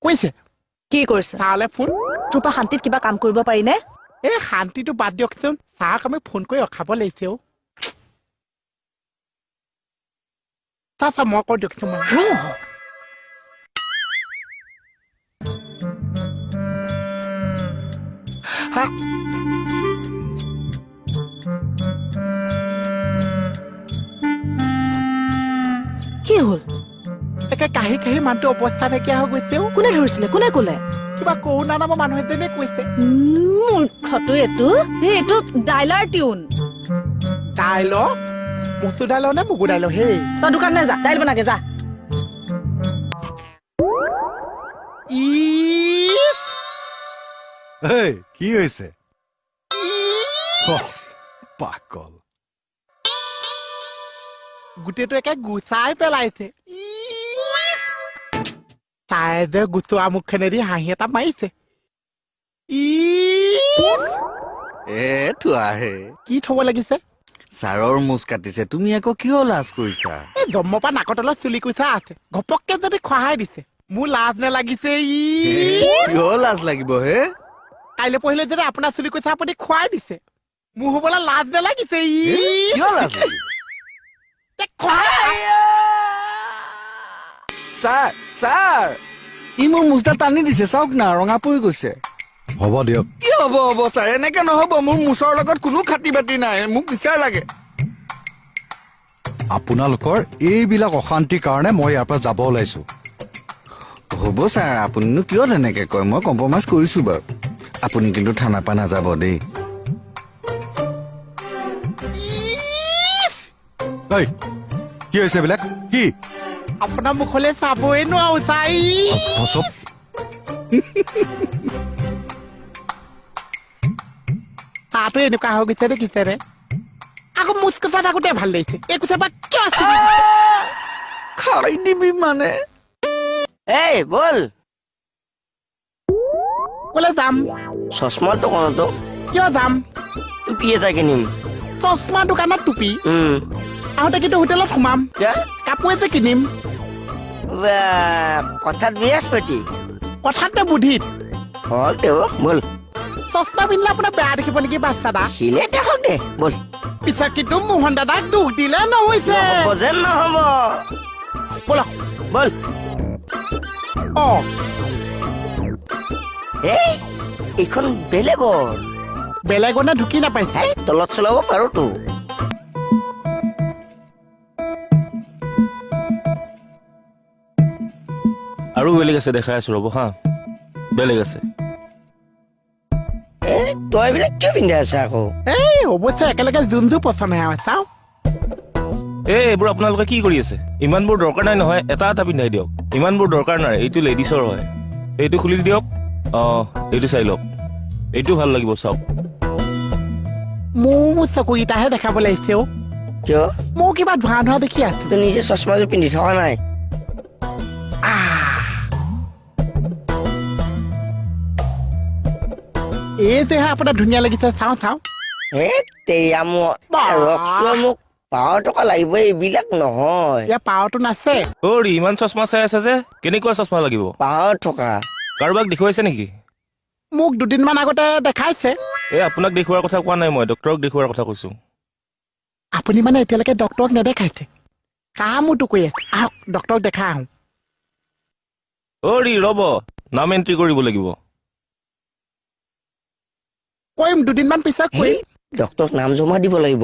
কৈছে। কি কৰিছে? ছাৰলে ফোন। তোৰ পৰা শান্তিত কিবা কাম কৰিব পাৰিনে? এই শান্তিটো বাদ দিয়কচোন, ছাৰক আমি ফোন কৰি ৰখাব লাগিছে। অ' চা চা, মই কৈ দিয়কচোন মই। হা। কি হ'ল? একে কাহি কাহি মানুহটো অৱস্থা নাইকিয়া হৈ গৈছে অ'। কোনে ধৰিছিলে? কোনে ক'লে? কিবা কৰোণা নামৰ মানুহ এজনে কৈছে। মূৰ্খটো এইটো, এই এইটো ডাইলাৰ টিউন। দাইল, মচুৰ দাইল নে মগু দাইল? হেই। তই দোকানলৈ যা, দাইল বনাগে যা। ইচ! এই কি হৈছে? অহ, পাগল। গোটেইটো একে গুচাই পেলাইছে। ইচ! তাই যে গুচোৱা মুখখনেদি হাঁহি এটা মাৰিছে। ইচ! এ থোৱা হে। কি থব লাগিছে? ছাৰৰ মোচ কাটিছে, তুমি আকৌ কিয় লাজ কৰিছা? এই জন্মৰ পৰা নাকৰ তলত চুলি কোচা আছে, ঘপককে যদি খহাই দিছে, মোৰ লাজ নেলাগিছে? ই। কিয় লাজ লাগিব হে? কাইলৈ পঢ়িলে যদি আপোনাৰ চুলি কোচা আপুনি খুৱাই দিছে, মোৰ হ'বলৈ লাজ নেলাগিছে? ই। কিয় লাজ লাগিব? এ, খহাই। ছাৰ, ছাৰ, ই মোৰ মোচডাল টানি দিছে, চাওক না ৰঙা পৰি গৈছে। হ'ব দিয়ক। কি হ'ব হ'ব ছাৰ? এনেকে নহ'ব, মোৰ মোচৰ লগত কোনো খাতি বাতি নাই, মোক বিচাৰ লাগে। আপোনালোকৰ এইবিলাক অশান্তিৰ কাৰণে মই ইয়াৰ পৰা যাব ওলাইছো। হ'ব ছাৰ, আপুনিনো কিয় তেনেকে কয়? মই কম্প্ৰমাইজ কৰিছো বাৰু, আপুনি কিন্তু থানাৰ পৰা নাযাব দেই। ঐ, কি হৈছে এইবিলাক কি? আপোনাৰ মুখলৈ চাবই নোৱাৰো চাই। চব। তাতো এনেকুৱা হৈ গৈছে দেখিছে নে? আকৌ মুচকুচা থাকোতে ভাল লাগিছে, এই কোচা পৰা কিয় ছিঙি দিছে? খাই দিবি মানে। এই বল। ক'লে যাম? চশমাৰ দোকানতো। কিয় যাম? টুপি এটা কিনিম। চশমা দোকানত টুপি? উম। আহোঁতে কিন্তু হোটেলত সোমাম। কিয়? কাপোৰ এযোৰ কিনিম। বাহ, কথাত বৃহস্পতি। কথাত নে বুদ্ধিত? হওক দে অ, বল। চশমা পিন্ধিলে আপোনাৰ বেয়া দেখিব নেকি বাচ্ছা দা? শিলে দেখক দে, বল। পিছত কিন্তু মোহন দাদাক দুখ দিলে নহৈছে। নহ'ব যেন নহ'ব। ব'লক। বল। অ। এই এইখন বেলেগৰ। বেলেগৰ নে ঢুকি নাপাইছে? এই তলত চলাব পাৰোতো। আৰু বেলেগ আছে, দেখাই আছো ৰ'ব। হা, বেলেগ আছে। এই তই এইবিলাক কিয় পিন্ধি আছা আকৌ? এই অৱশ্যে একেলগে যোনযোৰ পচন্দ হয় চাওঁ। এই এইবোৰ আপোনালোকে কি কৰি আছে? ইমানবোৰ দৰকাৰ নাই নহয়, এটা এটা পিন্ধাই দিয়ক। ইমানবোৰ দৰকাৰ নাই, এইটো লেডিছৰ হয়। এইটো খুলি দিয়ক। অঁ, এইটো চাই লওক, এইটো ভাল লাগিব চাওক। মোৰ চকুকেইটাহে দেখাব লাগিছে অ'। কিয়? মোৰ কিবা ধোঁৱা ধোঁৱা দেখি আছো। তই নিজে চশমাযোৰ পিন্ধি থকা নাই? এই যেহে আপোনাৰ ধুনীয়া লাগিছে, চাওঁ চাওঁ। হে তেয়া, মোৰ বাহ। ৰখচোন, মোক পাৱাৰ টকা লাগিব, এইবিলাক নহয়। ইয়াৰ পাৱাৰটো নাছে। অ'ৰি, ইমান চশমা চাই আছে যে, কেনেকুৱা চশমা লাগিব? পাৱাৰ থকা। কাৰোবাক দেখুৱাইছে নেকি? মোক দুদিনমান আগতে দেখাইছে। এই আপোনাক দেখুওৱাৰ কথা কোৱা নাই মই, ডক্তৰক দেখুওৱাৰ কথা কৈছো। আপুনি মানে এতিয়ালৈকে ডক্তৰক নেদেখাইছে? কামোতো কৰি আছে, আহক ডক্তৰক দেখা আহোঁ। অ'ৰি ৰ'ব, নাম এণ্ট্ৰি কৰিব লাগিব। কৰিম, দুদিনমান পিছত হেই কৰিম। ডক্তৰক নাম জমা দিব লাগিব।